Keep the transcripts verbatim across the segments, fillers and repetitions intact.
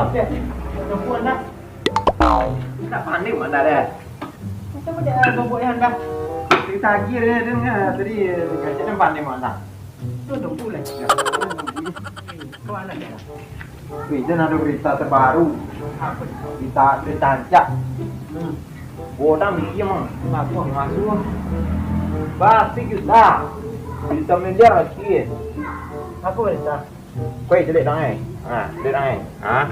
Oke, perempuan dah. Tak pandai mana dah. Macam mana dia bawa yang dah? Cerita lagi dia dengar tadi, kacau pandai mana. Tu dong pulang. Kau anak dia. Wih, dan ada berita terbaru. Apa? Berita, berita ancak. Hmm. Godang bikin, mang. Apa? Masuk. Basi kita. Berita miliar lagi. Apa berita? Kau itu dek dang, eh. Ha, dek dang, eh. Ha?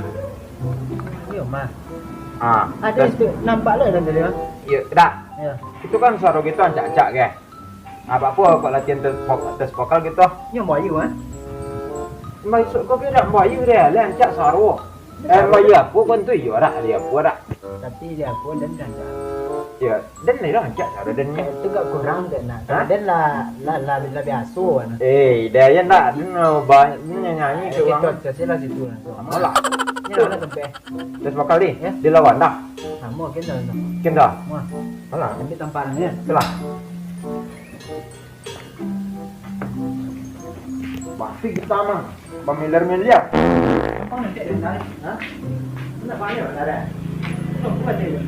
Iyo, mah. Ha. Ada terus itu nampak lah dalam tadi, mah. Iyo, dak. Ya. Itu kan suara gitu ancak-ancak, ke? Apa-apa kok latihan tes vok-, tes vokal gitu. Nyo bayu, ah. Maksud kau kira bayu dia, lah ancak saro. Eh, bayu apa kan tu? Iyo, rak, dia apa, rak? Tapi dia apa dan kan, Cak? Iyo, dan ni lah ancak saro dan ni. Itu gak kurang dek nak. Hah? Dan lah, lah, lah, lah biasa, nah. Eh, dia ya nak, dia nak ba-, dia nyanyi Eh, tu itu, orang. Cak, sila situ lah, tu. Sama lah. Ni mana tempat? Tes vokal ni, Ya. Di lawan dah. Sama, kita lah, tu. Kita. Wah. Alah. Ambil tamparan, ya. Itulah. Pasti kita mah, pamiliar-miliar. Apa nanti ada menarik? Hah? Nak banyak ada? Oh, buat dia.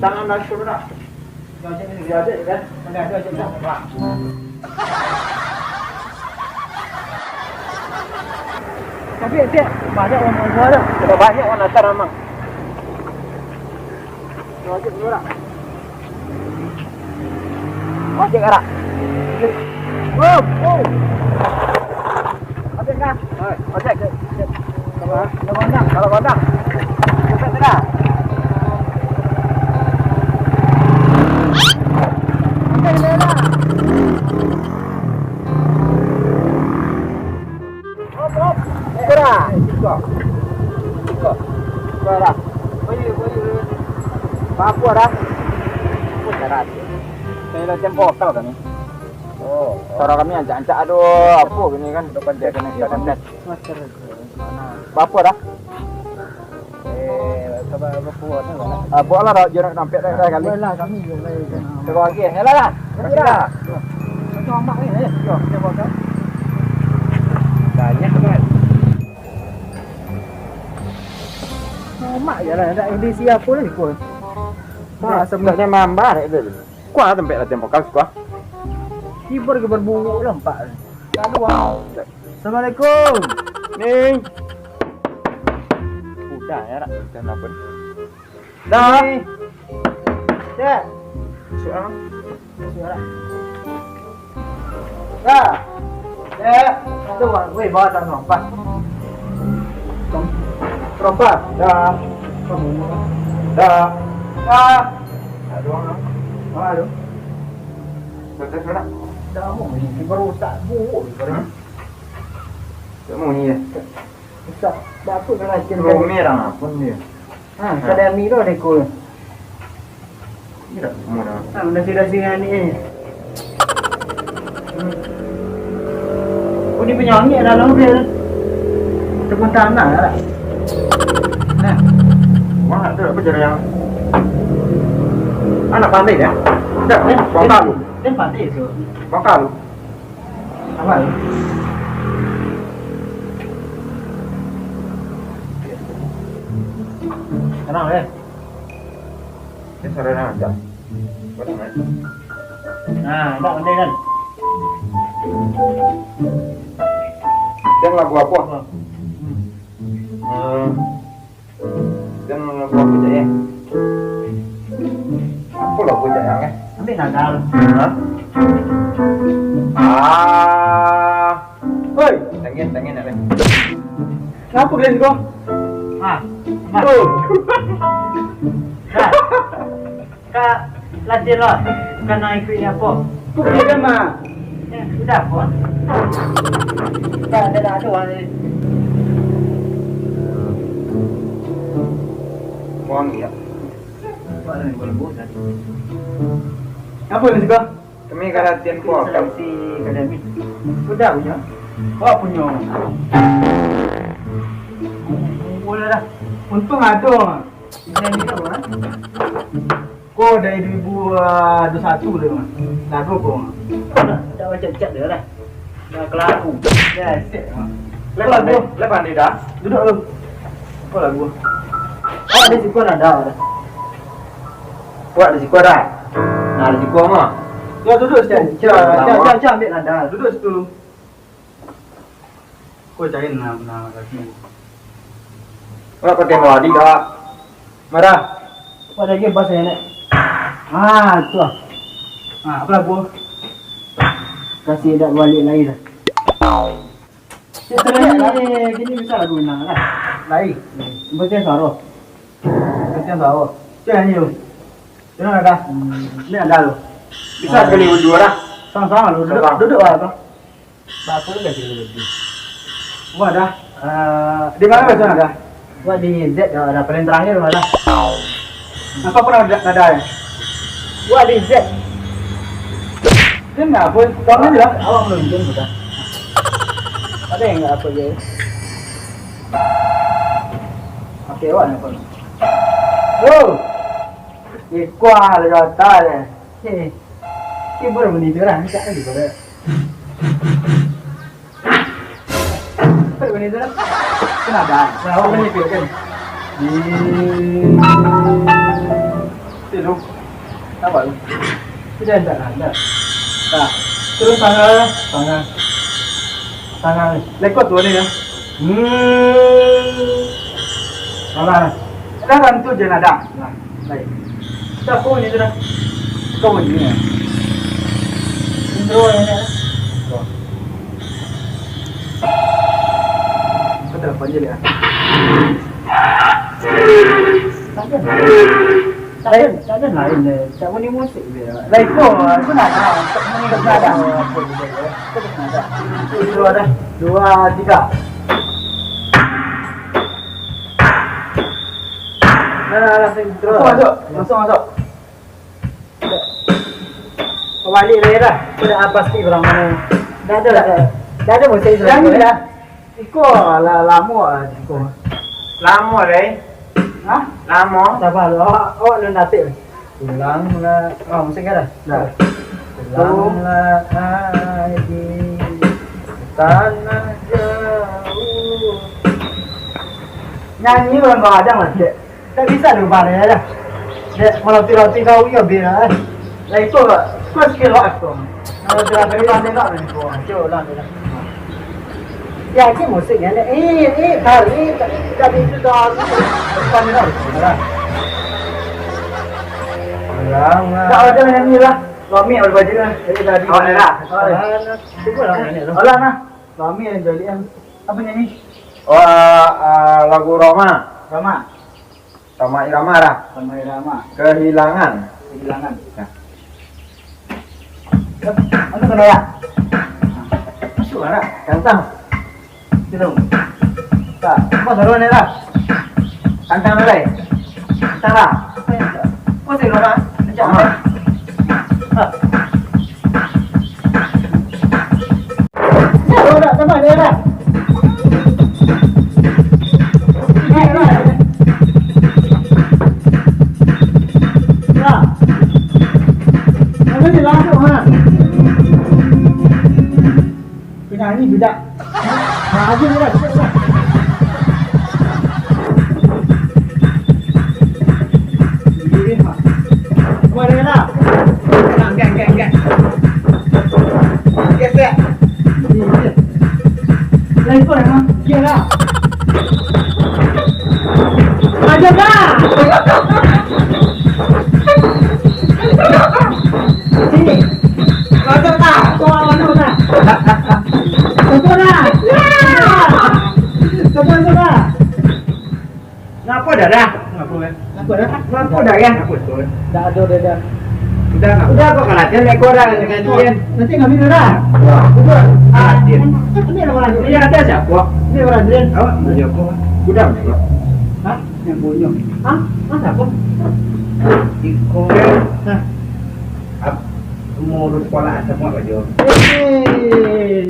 Tangan dah suruh dah. Dia aja ni, dia aja, kan? Mana ada aja dah. Wah. Tapi, Cek, banyak orang tua dah. Sudah banyak orang datang, Amang. Ojek dulu, Rak. Ojek, Rak. Oh, oh. Ojek, Kak. Oi, ojek. Ojek, ojek. Kalau, kalau gondang, kalau gondang. Cepet sudah. Ojek, sudah. Op, op. Iko dah. Iko. Iko. Iko dah. Boyu, boyu. Apa dah? Apa cara tu? Saya latihan vokal kami. Oh. Suara kami ancak-ancak, aduh, apa gini kan? Depan dia kena, dia kena. Master. Apa dah? Eh, coba, coba buat, kan? Ah, buatlah dah, jarak sampai dah, dah kali. Boleh lah, kami boleh. Coba lagi. Yalah lah. Lagi lah. Macam amak ni, eh. Yo, kita buat, kan? Banyak, kan? Amak je lah, tak ada siapa lagi pun. Mak, sebenarnya mambah, tak ada. Kuah tempat latihan vokal, kuah. Keyboard, keyboard buruk lah, empat. Tak ada, wow. Assalamualaikum. Ni. Udah ya, Rak. Udah apa? Dah. Ni. Cek. Masuk, Rak. Masuk, Rak. Dah. Cek. Aduh, wah. Weh, bawa tangan apa? Rom-, rompa. Dah. Dah. Dah. Aduh, Rak. Mana tu? Betul, Rak. Dah, mau ni. Baru tak buruk. Hmm? Tak mau ni, ya? Susah. Dah, aku dah latihan. Rumi orang apa dia? Ha, kadang ni tu ada ikut. Tidak, semua dah. Ha, nasi-nasi dengan ni, eh. Hmm. Oh, dia punya angin dalam dia. Tepun tanah lah. Nah. Wah, tu apa cara yang anak pandai dia? Dah, eh, bongkar lu. Dia pandai tu. Bongkar lu. Aman. Tenang, eh. Ini suara dah ada. Tenang, eh. Nah, nampak pandai kan? Dan lagu apa? Hmm. Dan lagu apa, Cak, ya? Apa lagu, Cak, yang, eh? Ambil nadal. Hah? Ah. Oi, tangin, tangin, eh. Kenapa kalian kau? Ah, Mak. Oh. Nah. Ka latihan lo, ka nan ikuik ni apo? Kok bukan, Mak? Eh, udah apo? Dah, dah, dah, ada orang ni. Buang ya. Buat lah, buat lembut dah. Apa ni, Kak? Kami ka latihan vokal. Seleksi akademik. Udah punyo? Awak punyo. Boleh dah. Untung ada, Mak. Ini, ini apa, Mak? Ko dari dua ribu dua puluh satu dah, Mak. Lagu ko, Mak. Dah, dah macam-macam dah lah. Dah kelaku. Ya, siap, Mak. Lepas ni, lepas ni dah. Duduk dulu. Apo lagu? Awak di siko nada. Awak di siko nada. Nah, di siko mah. Yo, duduak situ. Cia, cia, cia, cia, ambiak nada. Duduak situ. Ko cari na-, na-, lagu. Awak pakai melodi, Kak? Marah. Awak lagi bas ya, Nek. Ah, tu ah. Ah, apo lagu? Kasih dak balik lai lah. Kini bisa lagu Minang lah. Lai. Seperti yang Saro. Seperti yang Saro. Tu yang ni tu. Tu yang ada. Hmm, ni ada tu. Bisa sekali berdua lah. Sama-sama lu. Duduk, duduk lah tu. Bapak lu gaji lu lebih. Wah dah. Eh, di mana biasa ada? Wah, di Z dah, dah paling terakhir lah dah. Apa pernah ada, ada ya? Wah, di Z. Kan nggak apa, tuang aja lah. Awak belum jam sudah. Ada yang nggak apa je. Oke, awak nak apa? Oh, ikuah lah kata deh. Hei, hibur bunyi tu lah, minta lagi pada. Apa bunyi tu lah? Kenapa? Nah, awak bunyi tu kan. Di situ. Apa tu? Tidak, tidak, tidak. Nah, terus tangan, tangan. Tangan. Lekot tu ni ya. Hmm. Salah. Dah kan tu je nada. Nah, baik. Kita pun ni sudah. Kau ni ya. Intro ni ya. Kau telepon je ya. Tak ada. Tak ada, tak ada lain deh. Tak bunyi musik dia. Lah, itu, itu nak, nak, tak bunyi tak ada. Itu ada. Dua, tiga. Nah, nah, nah, terus. Masuk, masuk. Masuk, masuk. Kau balik lagi dah. Kau dah pasti orang mana. Dah ada, dah ada. Dah ada musik. Yang ni dah. Iko lah, lamo lah iko. Lamo, Rey? Hah? Lamo? Sabar lu, awak, awak lu natik. Pulanglah. Oh, musik kan dah? Dah. Pulanglah, hai, di tanah jauh. Nyanyi orang kau ada, Mas, cek. Tak bisa lu bareh lah. Dek, kalau tidak tiga uyo bira eh. Lah itu lah. Kau skill lah tu. Kalau tidak beri pandai nak ni kau. Cuba ulang dia. Ya, ini musik ya. Eh, eh, kali tak tak itu dah. Pandai lah. Ulang lah. Tak ada nyanyi lah. Kami ada baju lah. Jadi tadi. Awak ni lah. Cuba lah nyanyi tu. Alah nah. Kami yang jadi yang apa nyanyi? Oh, ah, lagu Roma. Roma. Rhoma Irama lah. Rhoma Irama. Kehilangan. Kehilangan. Ya. Masuk ke dalam. Masuk lah, nak. Tantang. Sini. Tak. Apa suruh ni lah? Tantang lah, eh. Tantang lah. Apa yang tak? Apa sih, Roma? Macam Roma. Apa? Ha. Penyanyi budak. Nah, aja lah, cepat lah. Mana lah? Nah, gak, gak, gak. Gesek. Lah, itu lah, Mak. Iya lah. Aja lah. Sini. Masuk lah. Keluar, masuk lah. Masuk lah. Ya. Masuk, masuk lah. Ngapa dah dah? Ngapa, eh? Ngapa dah? Ngapa dah, ya? Ngapa tu? Dah ada dah, dah. Udah, ngapa? Udah, kok kalah dia, lekor dah, dengan dia. Nanti ngambil dah. Wah, udah. Ah, dia. Ini orang lain. Ini ada siapa? Ini orang lain. Oh, punya apa? Udah, punya apa? Hah? Yang punya. Hah? Hah, siapa? Iko. Hah? Ap-, mau urus sekolah, siapa, Pak Jo? Eh,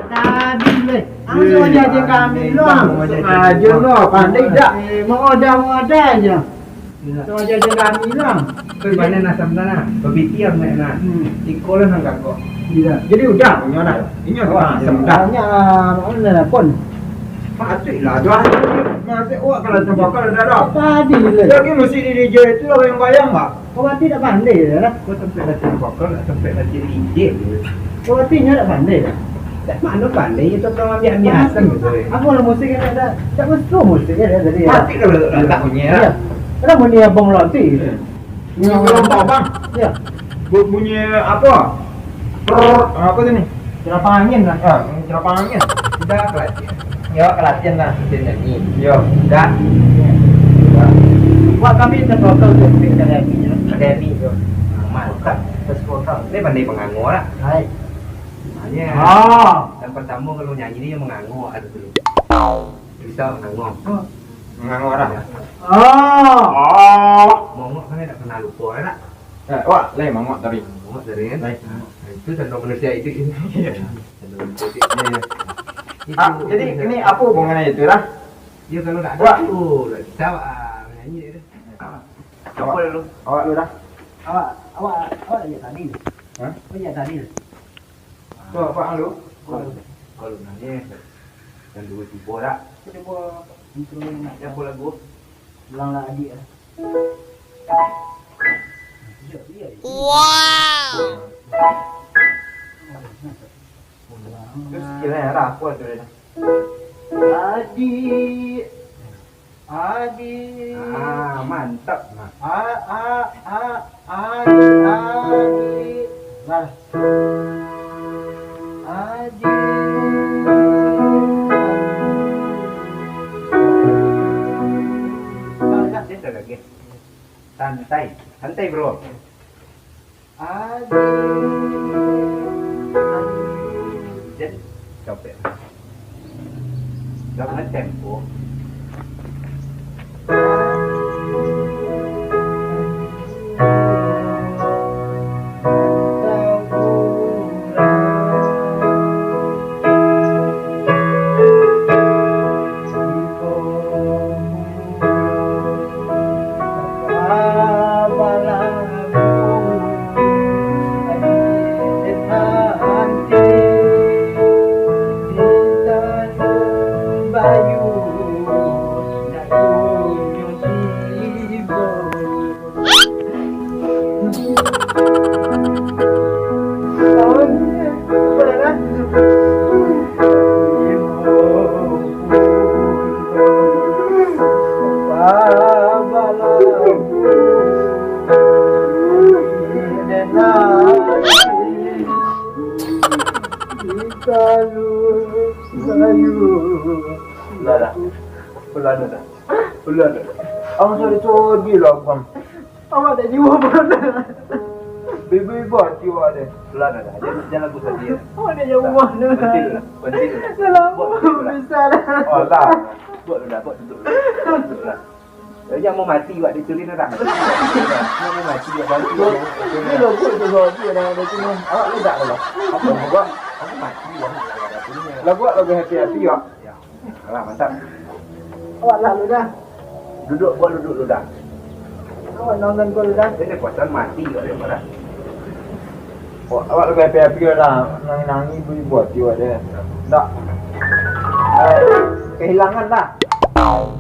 tadi, leh. Ah, eh, sengaja aja kami lu, ah. Sengaja lu, pandai dak? Eh, mau ada, mau ada aja. Iya. Sengaja aja kami lu, ah. Tapi banyak nak sebenarnya. Berpikir nak, nak. Hmm. Iko lah nang gagok. Iya. Jadi udah, punya nak. Ini udah sebenarnya. Mana pun. Matuiklah, dah. Masih awak kalau tembakau dah, dah. Tadi le. Lagi musik di D J tu lah bayang-bayang, Mak. Kau mati tak pandai dah, dah. Kau sampai dah tembakau, nak sampai dah D J. Kau mati nyo tak pandai dah. Tak mana pandai, itu kau ambil-ambil asam gitu, eh. Aku lah musik kan dah. Tak betul musik kan dah tadi, ya. Mati kalau tak bunyi, ya. Ya. Kenapa ni abang lah, ti? Bunyi gelombang, Bang. Ya. Bu-, bunyi apa? Prrr, apa tu ni? Jerapah angin lah. Ah, jerapah angin. Sudah kelatihan. Ya, kelatihan lah. Latihan nyanyi. Ya. Sudah. Wah, kami terpotong tu, kami terjadi, ya. Terjadi tu. Mantap. Terpotong. Dia pandai menganggur lah. Hai. Makanya, ah, yang pertama kalau nyanyi ni yang menganggur ada dulu. Bisa menganggur. Menganggur lah. Ah. Ah. Mongok kan tak pernah lupa, ya tak? Eh, wak, lai mongok tadi. Mongok tadi kan? Lai. Nah, itu tanda manusia itu. Iya. Tanda manusia itu. Iya, iya. Itu, ah, jadi itu ini apa hubungannya itu lah? Ya, kalau tak ada tu, tak bisa, ah, menyanyi dia tu. Apa dulu? Awak dulu dah. Awak, awak, awak ajak tadi. Hah? Awak ajak tadi. Tu apa lu? Kalau, kalau nangis, dan dua tiba tak? Tiba intro yang nak. Yang apa lagu? Bilang lah adik lah. Wow. Terus kira lah apa tu dia? Adik. Adi. Ah, mantap. Nah. A, a, a, adi, adi. Lah. Adi. Dia tak lagi. Santai. Santai, bro. Adi. Adi. Jadi, capek. Jangan tempo. Lah dah. Pulang dah. Pulang dah. Ang sorry, sorry lah, Bang. Awak dah jiwa pun. Bibo-bibo hati awak deh. Pulang dah. Jangan, jangan lagu sedih. Awak dah jauah dah. Berhenti dulu lah. Berhenti dulu lah. Dah lama. Buat dulu lah. Bisa dah. Oh, lah. Buat dulu lah. Buat duduk dulu. Duduk lah. Jangan mau mati awak ditulin dah. Jangan mau mati awak bantu. Ni lagu tu, lagu tu dah ada tu. Awak ledak dulu. Apa buat? Aku mati awak. Lagu, lagu happy-happy awak. Ya. Alah, mantap. Awak lah lu dah. Duduk, buat duduk lu dah. Awak nonton gol dah. Dia kekuatan mati kau dia marah. Awak, awak lebih happy-happy lah. Nangis-nangis beri buat jiwa dia. Tak. Eh, kehilangan lah.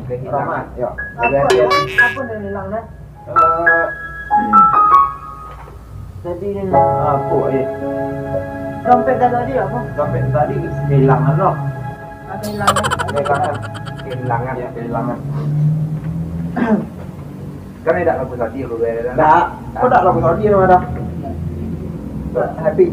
Kehilangan. Rahmat, ya. Apa, apa yang hilang dah? Eh, jadi ni, apa, eh? Dompet tadi apa? Dompet tadi kehilangan lah. Ah, kehilangan. Kehilangan. Kehilangan. Ya, kehilangan. Kan tidak lagu tadi, lagu tadi. Tak. Kok tak lagu tadi nama dah? Happy.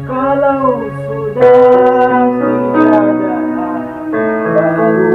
Kalau sudah tiada, baru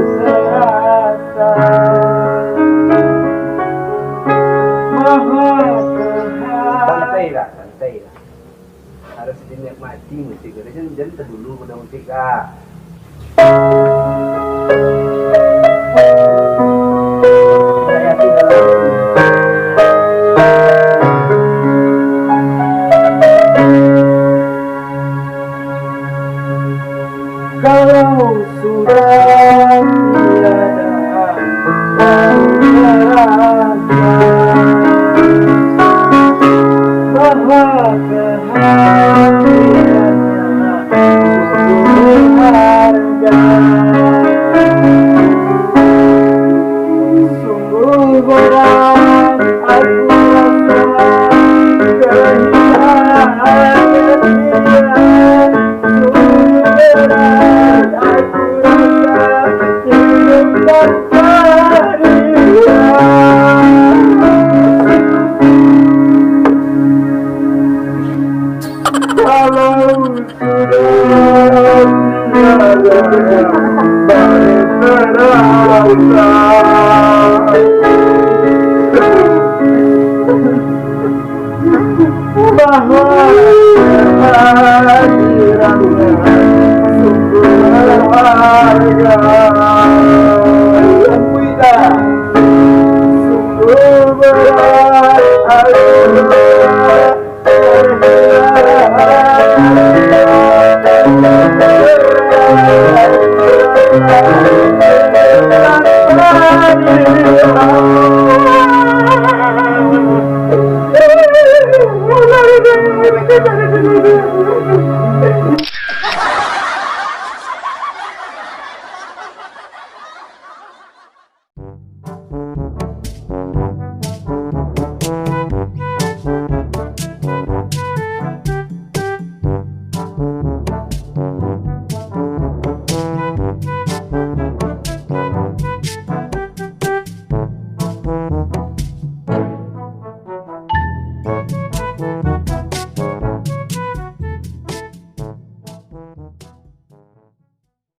Bahwa kehadirannya sungguh berharga. Sungguh berharga.